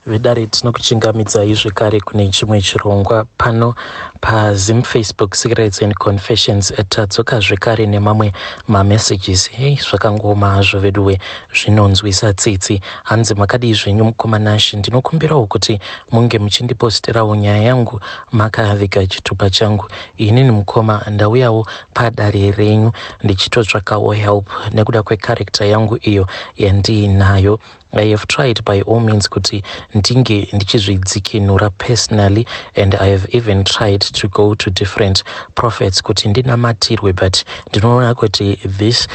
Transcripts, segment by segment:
Vedare, tinokuchingamidzai zvekare kune chimwe chirongwa pano paZim Facebook Secrets and Confessions. Tadzoka zvekare nemamwe mamessages. Hei, zvakangoma hazvo veduwe, zvinonzwisa tsitsi. Hanzi, "Makadii zvenyu mukoma Nashi? Ndinokumbirawo kuti munge muchindiposterawo nyaya yangu makaviga chitupa changu. Inini mukoma, ndauyawo padare renyu ndichitotsvakawo help nekuda kwecharacter yangu iyo yandiinayo. I have tried by all means kuti ndinge ndichizvidzikinura personally, and I have even tried to go to different prophets kuti ndinamatirwe, but ndinoona kuti this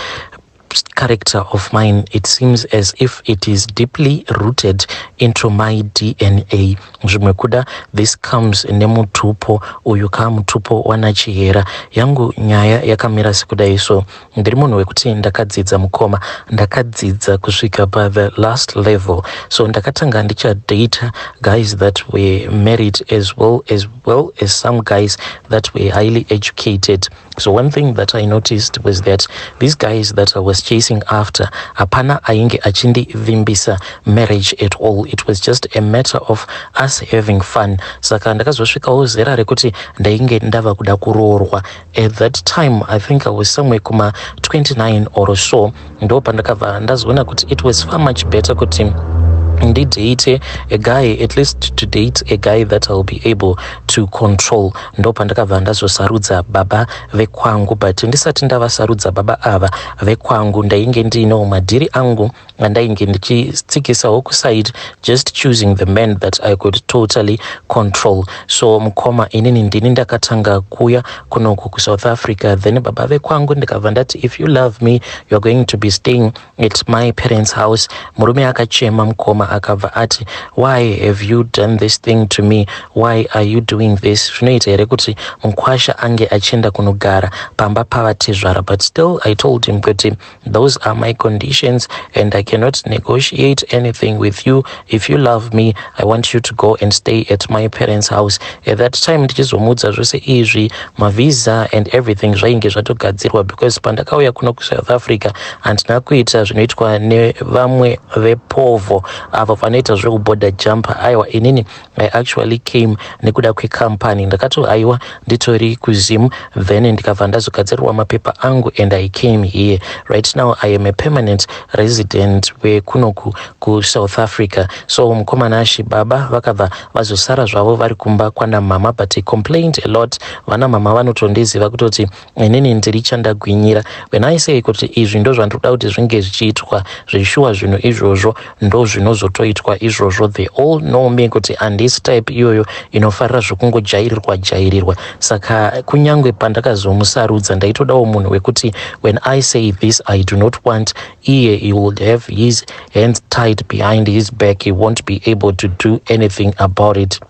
character of mine, it seems as if it is deeply rooted into my DNA. Zvimwe kuda this comes nemutupo uyu, ka mutupo wanaChihera. Yangu nyaya yakamira sekudai. So ndiri munhu wekuti ndakadzidza mukoma, ndakadzidza kusvika pathe last level. So ndakatanga ndichadata guys that were married as well as some guys that were highly educated. So one thing that I noticed was that these guys that I was chasing after, hapana ainge achindivimbisa marriage at all. It was just a matter of us having fun. Saka ndakazosvikawo zera rekuti ndainge ndava kuda kuroorwa. At that time, I think I was somewhere kuma 29 or so. Ndo pandakabva ndazoona kuti it was far much better kuti ndidate a guy, at least to date a guy that I'll be able to control. Ndo pandakabva ndazosarudza baba vekwangu. But ndisati ndavasarudza baba ava vekwangu, ndainge ndiinewo madhiri angu andainge ndichitsikisawo kuside, just choosing the man that I could totally control. So mukoma, inini ndini ndakatanga kuya kunoku kuSouth Africa. Then baba vekwangu ndikabva ndati, 'If you love me, you are going to be staying at my parents' house.' Murume akachema mukoma, akabva ati, 'Why have you done this thing to me? Why are you doing this? Zvinoita here kuti mukwasha ange achienda kunogara pamba pavatezvara?' But still I told him kuti those are my conditions and I cannot negotiate anything with you. If you love me, I want you to go and stay at my parents' house." At that time ndichizomuudza zvose izvi, mavisa and everything zvainge zvatogadzirwa, because pandakauya kuno kuSouth Africa handina kuita zvinoitwa nevamwe vepovho avo vanoita zvekuborder jumper. Aiwa, inini I actually came nekuda kwekampani. Ndakatoaiwa nditori kuZim, then ndikabva ndazogadzirirwa mapepa angu and I came here. Right now I am a permanent resident wekunoku kuSouth Africa. So mukoma Nashi, baba vakabva vazosara zvavo vari kumba kwana mama, but he complained a lot. Vana mama vanotondiziva kutoti inini ndiri chandagwinyira. When I say kuti izvi ndo zvandinoda kuti zvinge zvichiitwa, zveshuwa zvinhu izvozvo ndo zvinozotoitwa izvozvo. They all know me kuti handisi type iyoyo inofarira zvekungojairirwa jairirwa. Saka kunyange pandakazomusarudza, ndaitodawo munhu wekuti when I say this I do not want, iye he would have his hands tied behind his back. He won't be able to do anything about it.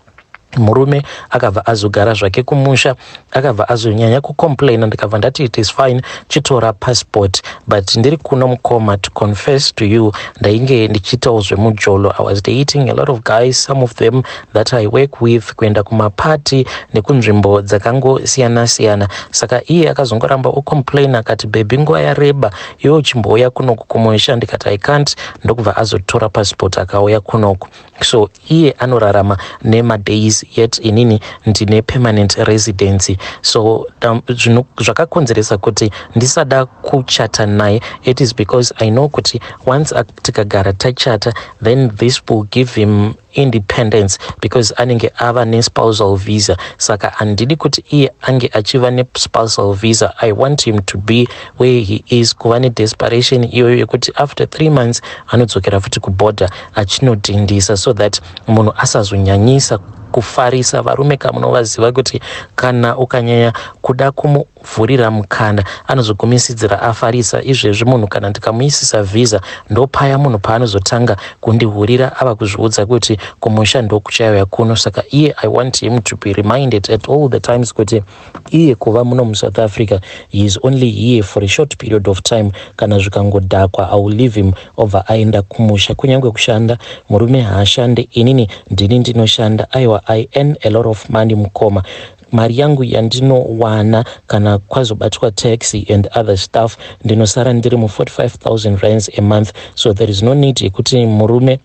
Murume akabva azogara zvake kumusha, akabva azonyanya kucomplaina. Ndikabva ndati, "It is fine, chitora passport." But ndiri kuno mukoma, to confess to you, ndainge ndichiitawo zvemujolo. I was dating a lot of guys, some of them that I work with, kuenda kumapati nekunzvimbo dzakangosiyana siyana. Saka iye akazongoramba ocomplain, akati, "Baby, nguva yareba, iwe uchimbouya kunoku kumusha." Ndikati, "I can't." Ndokubva azotora passport, akauya kunoku. So iye anorarama nemadays, yet inini ndine permanent residency. So zvakakonzeresa kuti ndisada kuchata naye, it is because I know kuti once tikagara tachata, then this will give him independence, because anenge ava nespousal visa. Saka handidi kuti iye ange achiva nespousal visa. I want him to be where he is, kuva nedesperation iyoyo yekuti after 3 months anodzokera futi kuborder achinodhindisa, so that munhu asazonyanyisa kufarisa. Varume kamunovaziva kuti kana ukanyanya kuda kumuvhurira mukana, anozogumisidzira afarisa. Izvezvi munhu kana ndikamuisisa vhisa, ndopaya munhu paanozotanga kundihurira, ava kuzviudza kuti kumusha ndokuchauya kuno. Saka iye I want him to be reminded at all the times kuti iye kuva muno muSouth Africa, he is only here for a short period of time. Kana zvikangodhakwa, I will leave him, obva aenda kumusha. Kunyange kushanda murume haashande, inini ndini ndinoshanda. Aiwa, I earn a lot of money mukoma. Mari yangu yandinowana, kana kwazobatwa taxi and other stuff, ndinosara ndiri mu45 000 rands a month. So there is no need yekuti murume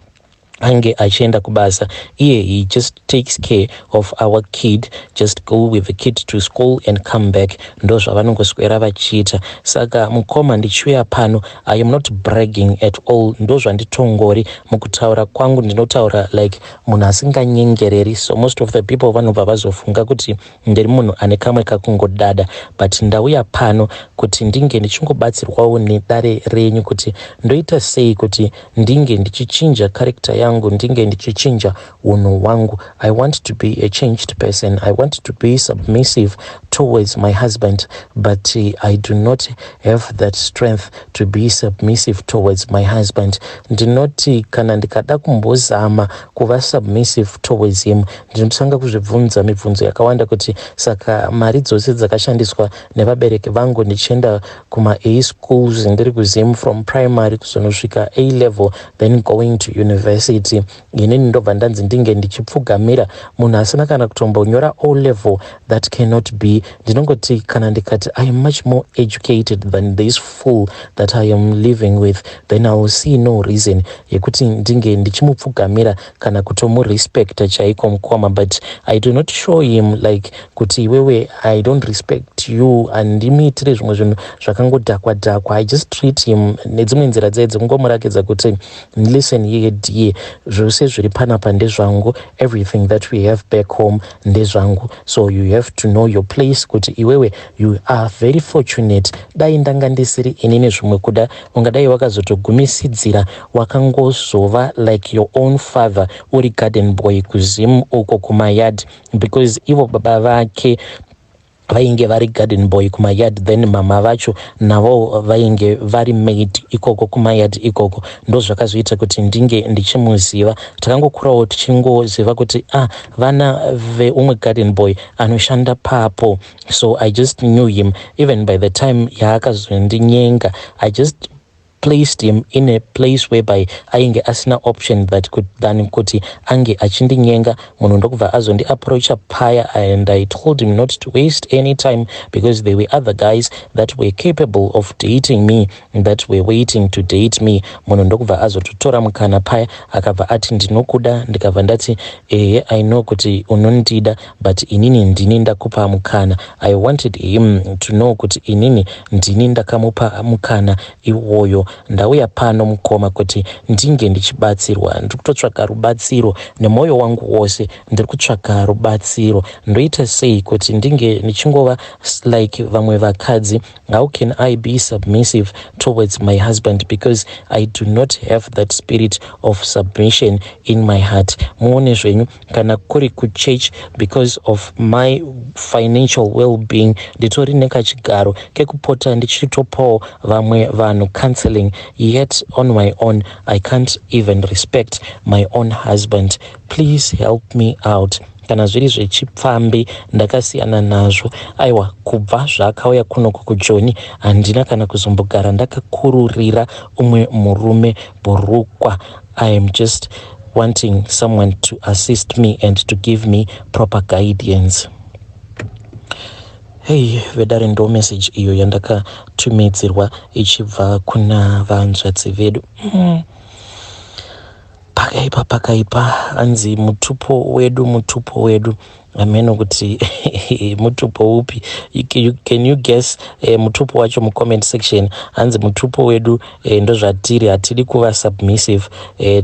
Ange achienda kubasa, iye he just takes care of our kid, just go with the kid to school and come back. Ndo zvavanongoswera vachiita. Saka mukoma, ndichiuya pano, I am not bragging at all. Ndo zvanditongori. Mukutaura kwangu ndinotaura like munhu asinganyengereri, so most of the people vanobva vazofunga kuti ndiri munhu ane kamwe kakungodada, but ndauya pano kuti ndinge ndichingobatsirwawo nedare renyu kuti ndoita sei kuti ndinge ndichichinja character yangu, ndinge ndichichinja unhu hwangu. I want to be a changed person. I want to be submissive towards my husband, but I do not have that strength to be submissive towards my husband. Ndinoti kana ndikada kumbozama kuva submissive towards him, ndinotanga kuzvibvunza mibvunzo yakawanda kuti saka mari dzose dzakashandiswa nevabereki vangu ndichienda kuma-A schools ndiri kuZim, from primary kuzonosvika A level, then going to university, inini ndobva ndanzi ndinge ndichipfugamira munhu asina kana kutombonyora O level? That cannot be. Ndinongoti kana ndikati I am much more educated than this fool that I am living with, then I will see no reason yekuti ndinge ndichimupfugamira kana kutomurespecta chaiko, mukoma. But I do not show him like kuti iwewe, I don't respect you. Handimuitire zvimwe zvinhu zvakangodhakwa dhakwa. I just treat him nedzimwe nzira dzai dzekungomurakidza kuti, "Listen here, dear, zvose zviri panapa ndezvangu. Everything that we have back home ndezvangu, so you have to know your place, kuti iwewe you are very fortunate. Dai ndanga ndisiri inini, zvimwe kuda ungadai wakazotogumisidzira wakangozova like your own father, uri garden boy kuZim uko kumayard," because ivo baba vake vainge vari garden boy kumayard, then mama vacho navo vainge vari maid ikoko kumayard ikoko. Ndo zvakazoita kuti ndinge ndichimuziva. Takangokurawo tichingoziva kuti, ah, vana veumwe garden boy anoshanda papo. So I just knew him. Even by the time yaakazondinyenga, I just placed him in a place whereby ainge asina option that could, than kuti ange achindinyenga. Munhu ndokubva azondiapproacha paya, and I told him not to waste any time because there were other guys that were capable of dating me, that were waiting to date me. Munhu ndokubva azototora mukana paya, akabva ati, "Ndinokuda." Ndikabva ndati, "Ehe, I know kuti unondida, but inini ndini ndakupa mukana." I wanted him to know kuti inini ndini ndakamupa mukana iwoyo. Ndauya pano, mukoma, kuti ndinge ndichibatsirwa. Ndiri kutotsvaga rubatsiro nemwoyo wangu wose. Ndiri kutsvaga rubatsiro. Ndoita sei kuti ndinge ndichingova like vamwe vakadzi? How can I be submissive towards my husband? Because I do not have that spirit of submission in my heart. Muone zvenyu, kana kuri kuchurch, because of my financial well-being, nditori nekachigaro kekupota ndichitopawo vamwe vanhu counseling, yet on my own I can't even respect my own husband. Please help me out. Kana zviri zvechipfambi, ndakasiyana nazvo. Aiwa, kubva zvaakauya kunoku kuJoni, handina kana kuzombogara ndakakururira umwe murume bhurukwa. I am just wanting someone to assist me and to give me proper guidance. Hei vedare, ndo message iyo yandakatumidzirwa ichibva kuna vanzvadzi vedu. Pakaipa, pakaipa. Hanzi mutupo wedu, mutupo wedu. Hameno kuti mutupo upi. Can you guess mutupo wacho mucomment section? Hanzi mutupo wedu, ndozvatiri, hatidi kuva submissive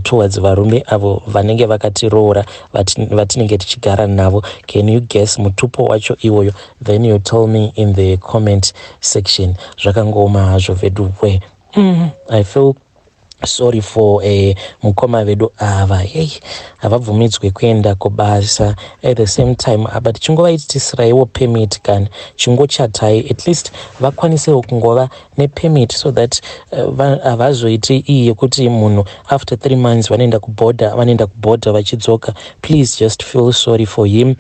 towards varume avo vanenge vakatiroora, vatinenge tichigara navo. Can you guess mutupo wacho iwoyo? Then you tell me in the comment section. Zvakangoma hazvo vedu we. I feel sorry for mukoma vedu ava. Hei, havabvumidzwe kuenda kubasa at the same time, but chingovaitisiraiwo permit kana chingochatai, at least vakwanisewo kungova nepermit so that havazoiti iyi yekuti munhu after 3 months vanoenda kubhodha, vanoenda kubhodha vachidzoka. Please just feel sorry for him.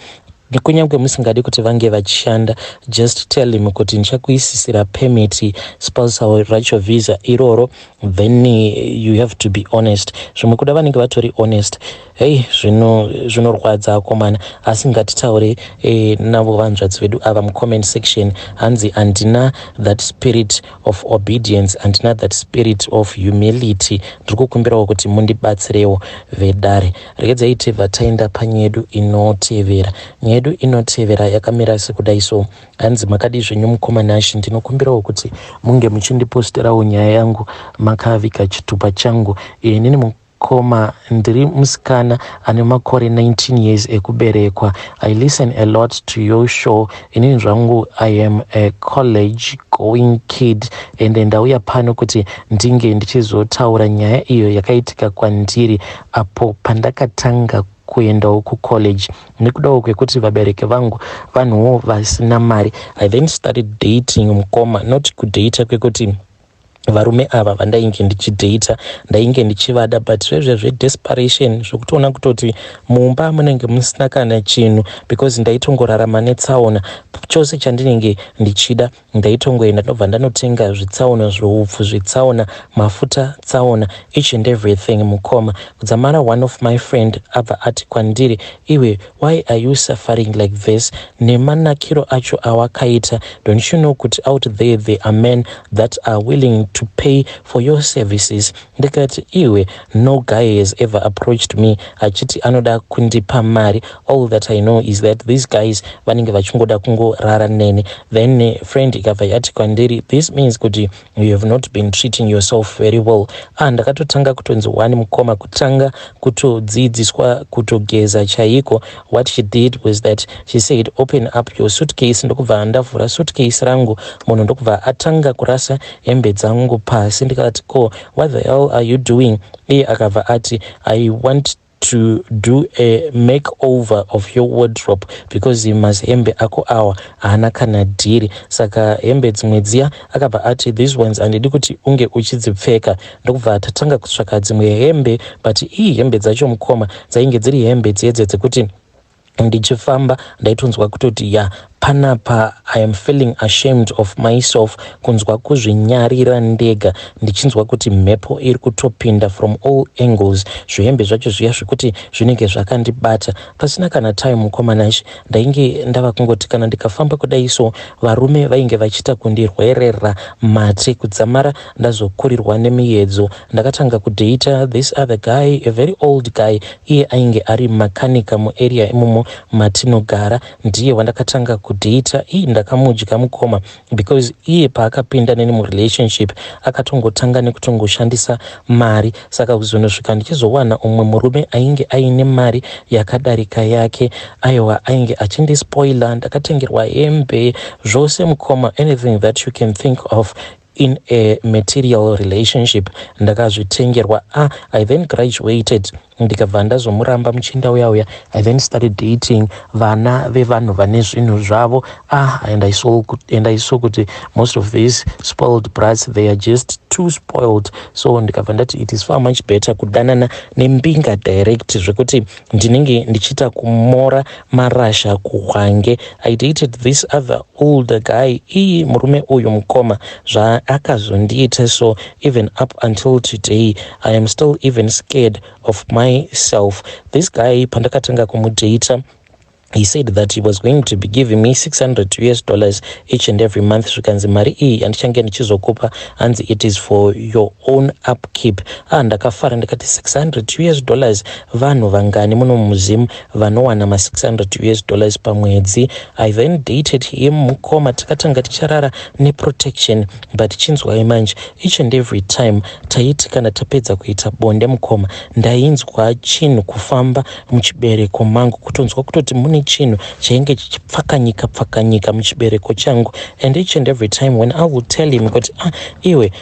Kunyange musingadi kuti vange vachishanda, just tell him kuti ndichakuisisira permit, spousal racho, visa iroro, then you have to be honest. Zvimwe kuda vanenge vatori honest. Hei, zvinorwadza akomana, asi ngatitaure navo vanzvadzi vedu ava mucomment section. Hanzi handina that spirit of obedience, handina that spirit of humility, ndiri kukumbirawo kuti mundibatsirewo vedare. Regedzai tibva taenda panyaya yedu inotevera. Nyaya yedu inotevera yakamira sekudai so. Hanzi, "Makadi zvenyu mukoma Nashi? Ndinokumbirawo kuti munge muchindiposterawo nyaya yangu makavika chitupa changu. Inini mukoma ndiri musikana ane makore 19 years ekuberekwa. I listen a lot to your show. Inini zvangu I am a college going kid, ende ndauya pano kuti ndinge ndichizotaura nyaya iyo yakaitika kwandiri apo pandakatanga kuendawo kucollege. Nekudawo kwekuti vabereki vangu vanhuwo vasina mari, I then started dating mukoma. Not kudata kwekuti varume ava vandainge ndichidhata ndainge ndichivada, but zvezve zvedesperation, zvokutoona kutoti mumba munenge musina kana chinhu, because ndaitongorarama netsaona. Chose chandinenge ndichida ndaitongoenda ndobva ndanotenga zvitsaona zvoupfu, zvitsaona mafuta, tsaona, each and everything mukoma. Kudzamara one of my friend abva ati kwandiri, 'Iwe, why are you suffering like this nemanakiro acho awakaita? Don't you know kuti out there there are men that are willing to pay for your services?' Ndikati, 'Iwe, no guy has ever approached me achiti anoda kundipa mari. All that I know is that these guys vanenge vachingoda kungorara neni.' Then friend ikabva yati kwandiri, 'This means kuti you have not been treating yourself very well.' Ah, ndakatotanga kutonzi one mukoma, kutanga kutodzidziswa kutogeza chaiko. What she did was that she said, 'Open up your suitcase.' Ndokubva ndavhura suitcase rangu, munhu ndokubva atanga kurasa hembe dzangu pasi. Ndikati, 'Ko, what the hell are you doing?' Iye akabva ati, 'I want to do a makeover of your wardrobe because mazihembe ako awa haana kana dhiri.' Saka hembe dzimwe dziya akabva ati, 'These ones handidi kuti unge uchidzipfeka.' Ndokubva tatanga kutsvaka dzimwe hembe, but ii hembe dzacho mukoma dzainge dziri hembe dzedze dzekuti ndichifamba ndaitonzwa kutoti, ya, panapa I am feeling ashamed of myself, kunzwa kuzvinyarira ndega, ndichinzwa kuti mhepo iri kutopinda from all angles, zvihembe zvacho zviya zvekuti zvinenge zvakandibata. Pasina kana time mukoma Nashi, ndainge ndava kungoti kana ndikafamba kudai so, varume vainge vachiita kundirwerera mate. Kudzamara ndazokurirwa nemiedzo, ndakatanga kudata this other guy, a very old guy. Iye ainge ari makanika muarea imomo matinogara. Ndiye wandakatanga kudata. Ii, ndakamudya mukoma, because iye paakapinda neni murelationship akatongotanga nekutongoshandisa mari. Saka kuzonosvika ndichizowana umwe murume ainge aine mari yakadarika yake, aiwa, ainge achindispoila. Ndakatengerwa hembe, zvose mukoma, anything that you can think of in a material relationship ndakazvitengerwa. Ah, I then graduated, ndikabva ndazomuramba muchinda uya uya. I then started dating vana vevanhu vane zvinhu zvavo. Ah, and I saw kuti most of these spoiled brats, they are just too spoiled. So ndikabva ndati it is far much better kudanana nembinga direct, zvekuti ndinenge ndichiita kumora marasha kuhwange. I dated this other older guy. Iyi murume uyu mukoma, zvaakazondiita so, even up until today I am still even scared of myself. This guy, pandakatanga kumudata, he said that he was going to be giving me $600 each and every month. Zvikanzi mari iyi yandichange ndichizokupa, hanzi it is for your own upkeep. Ah, ndakafara, ndikati $600, vanhu vangani muno muZim vanowana ma600 US dollars pamwedzi? I then dated him mukoma, takatanga ticharara neprotection. But chinzwai manje, each and every time taiti kana tapedza kuita bonde mukoma, ndainzwa chinhu kufamba muchibereko mangu, kutonzwa kutoti mune chinhu chainge chichipfakanyika pfakanyika muchibereko changu. And each and every time when I would tell him kuti, "Ah, iwe,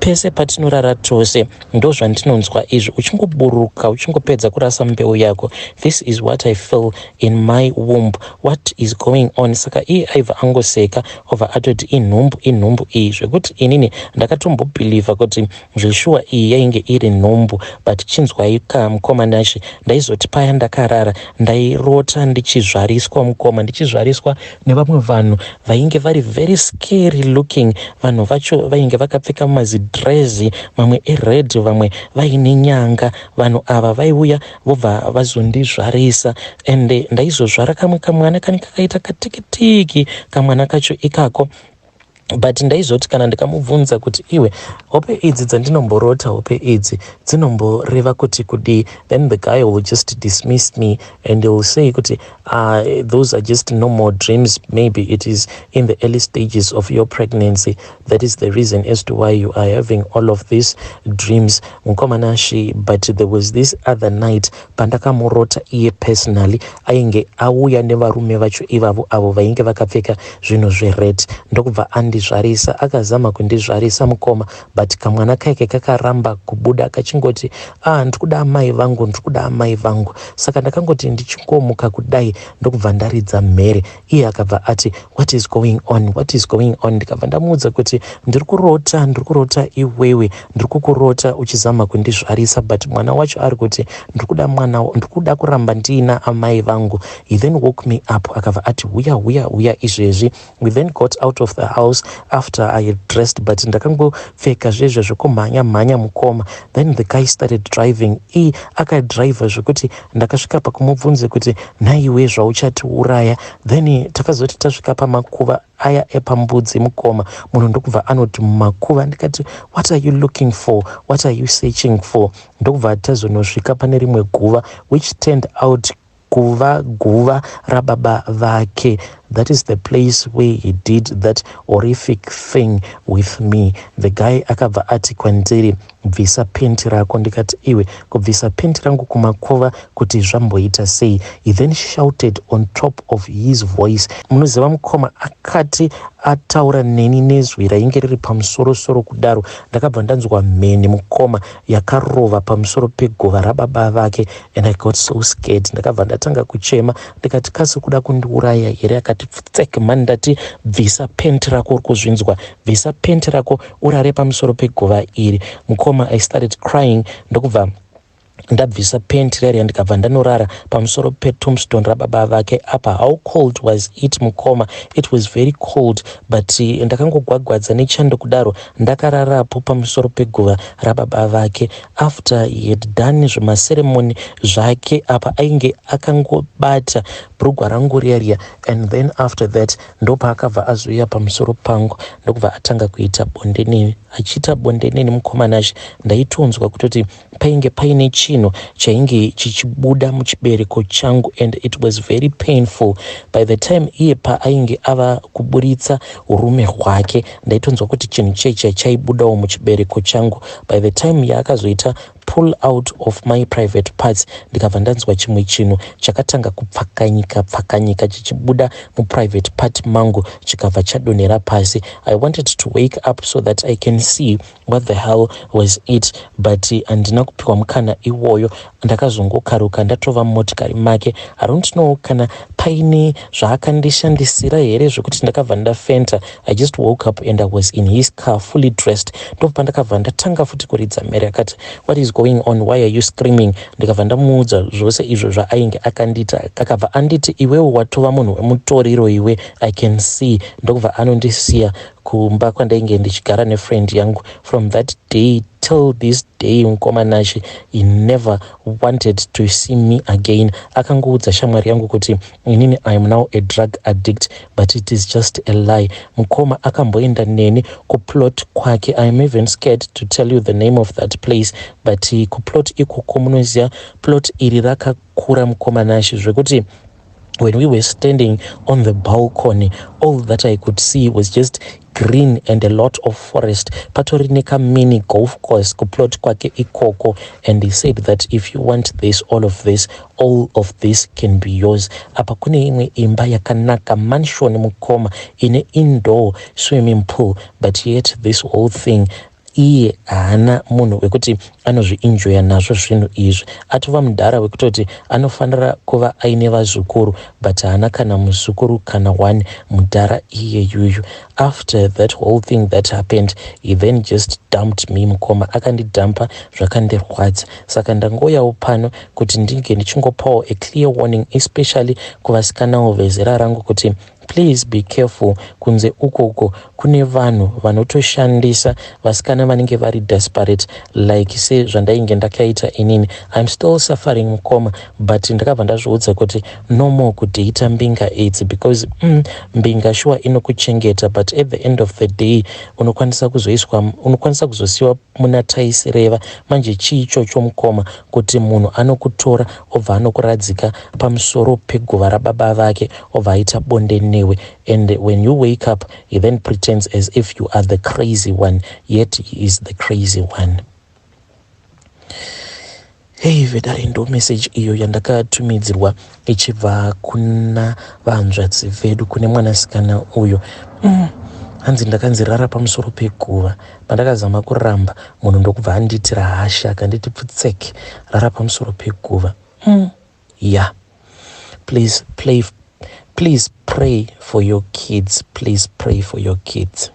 Pese patinorara tose, ndozvandinonzwa izvi. Uchingoburuka, uchingopedza kurasa mbeu yako, this is what I feel in my womb. What is going on? Saka iye aibva angoseka, obva atoti inhumbu, inhumbu iyi, zvekuti inini ndakatombobhilivha kuti zveshuwa iyi yainge iri nhumbu. But chinzwai ka, mukoma Nashe, ndaizoti paya ndakarara, ndairota ndichizvariswa, mukoma, ndichizvariswa nevamwe vanhu vainge vari very scary looking. Vanhu vacho vainge vakapfeka mazidrezi, mamwe ered, vamwe vaine nyanga. Vanhu ava vaiuya vobva vazondizvarisa, ende ndaizozvara kamwe kamwana kanenge kakaita katikitiki, kamwana kacho ikako. But ndaizoti kana ndikamubvunza kuti, "Iwe, hope idzi dzandinomborota, hope idzi dzinomboreva kuti kudii?" then the guy will just dismiss me and he will say kuti, "Those are just normal dreams. Maybe it is in the early stages of your pregnancy. That is the reason as to why you are having all of these dreams." Mukoma Nashe, but there was this other night pandakamurota iye personally. Ainge auya nevarume vacho ivavo, avo vainge vakapfeka zvinhu zvered, ndokubva andizvarisa. Akazama kundizvarisa, mukoma, but kamwana kaike kakaramba kubuda, kachingoti, "Ah, ndiri kuda amai vangu, ndiri kuda amai vangu." Saka ndakangoti ndichingomuka kudai, ndokubva ndaridza mhere. Iye akabva ati, "What is going on? What is going on?" Ndikabva ndamuudza kuti ndiri kurota, ndiri kurota iwewe, ndiri kukurota uchizama kundizvarisa, but mwana wacho ari kuti, "Ndiri kuda mwana, ndiri kuda kuramba ndiina amai vangu." He then woke me up, akabva ati, "Uya, uya, uya izvezvi." We then got out of the house after I had dressed, but ndakangopfeka zvezvo zvekumhanya mhanya, mukoma. Then the guy started driving. I akadhiraivha zvekuti ndakasvika pakumubvunze kuti, "Nhaiwe, zvauchatiuraya?" Then takazoti tasvika pamakuva aya epambudzi, mukoma, munhu ndokubva anoti mumakuva. Ndikati, "What are you looking for? What are you searching for?" Ndokubva tazonosvika pane rimwe guva, which turned out kuva guva rababa vake. That is the place where he did that horrific thing with me. The guy akabva ati kwandiri, "Bvisa penti rako." Ndikati, "Iwe, kubvisa penti rangu kumakuva kuti zvamboita sei?" He then shouted on top of his voice. Munoziva, mukoma, akati ataura neni nezwi rainge riri pamusorosoro kudaro, ndakabva ndanzwa mheni, mukoma, yakarova pamusoro peguva rababa vake, and I got so scared. Ndakabva ndatanga kuchema. Ndikati, "Kasi kuda kundiuraya here?" Akati, "Pfutsek mani, ndati bvisa penti rako, uri kuzvinzwa? Bvisa penti rako urare pamusoro peguva iri." Mukoma, I started crying, ndokubva ndabvisa penti rariya, ndikabva ndanorara pamusoro petombstone rababa vake. Apa how cold was it, mukoma? It was very cold, but ndakangogwagwadza nechando kudaro, ndakararapo pamusoro peguva rababa vake. After he had done zvemaceremony zvake, apa ainge akangobata bhurugwa rangu riya riya, and then after that ndopaakabva azouya pamusoro pangu, ndokubva atanga kuita bonde neni. Achiita bonde neni, mukoma Nashe, ndaitonzwa kutoti painge paine chinhu chainge chichibuda muchibereko changu, and it was very painful. By the time iye paainge ava kuburitsa urume hwake, ndaitonzwa kuti chinhu checha chaibudawo muchibereko changu. By the time yaakazoita pull out of my private parts, ndikabva ndanzwa chimwe chinhu chakatanga kupfakanyika pfakanyika chichibuda muprivate part mangu, chikabva chadonhera pasi. I wanted to wake up so that I can see what the hell was it, but handina kupiwa mukana iwoyo. Ndakazongokaruka ndatova mumotikari make. I don't know kana paine zvaakandishandisira here zvekuti ndakabva ndafenta. I just woke up and I was in his car, fully dressed. Ndobva ndakabva ndatanga futi kuridza mhere. Akati, "What is going on? Why are you screaming?" Ndikabva ndamuudza zvose izvo zvaainge akandiita. Akabva anditi, "Iwewo watova munhu wemutoriro iwe, I can see." Ndokubva anondisiya kumba kwandainge ndichigara nefriend yangu. From that day till this day, mukoma Nashe, he never wanted to see me again. Akangoudza shamwari yangu kuti inini I am now a drug addict, but it is just a lie. Mukoma, akamboenda neni kuplot kwake. I am even scared to tell you the name of that place, but kuplot ikoko, munoziva plot iri rakakura, mukoma Nashe, zvekuti when we were standing on the balcony, all that I could see was just green and a lot of forest. Patori nekamini golf course kuplot kwake ikoko, and he said that if you want this, all of this, all of this can be yours. Apa kune imwe imba yakanaka, mansion, mukoma, ine indoor swimming pool, but yet this whole thing Iye haana munhu wekuti anozvienjoya nazvo zvinhu izvi. Atova mudhara wekutoti anofanira kuva aine vazukuru but haana kana muzukuru kana one mudhara iyeyuyu. After that whole thing that happened, he then just dumped me mukoma. Akandidhampa zvakandirwadza. Saka ndangouyawo pano kuti ndinge ndichingopawo a clear warning, especially kuvasikanawo vezera rangu, kuti please be careful. Kunze ukoko kune vanhu vanotoshandisa vasikana vanenge vari desperate like sezvandainge ndakaita inini. I'm still suffering, mukoma, but ndakabva ndazviudza kuti no more kudheita mbinga idzi because mbinga shuwa inokuchengeta, but at the end of the day unokwanisa kuzoiswa, unokwanisa kuzosiyiwa muna taisireva. Manje chii ichocho, mukoma, kuti munhu anokutora obva anokuradzika pamusoro peguva rababa vake, obva aita bonde newe, and when you wake up he then pretends as if you are the crazy one, yet he is the crazy one? Hei vedare, ndo message iyo yandakatumidzirwa ichibva kuna vanzvadzi vedu, kune mwanasikana uyo. Hanzi ndakanzi rara pamusoro peguva. Pandakazama kuramba, munhu ndokubva andiitira hasha, akanditi pfutseke, rara pamusoro peguva. Yeah, please play, please pray for your kids, please pray for your kids.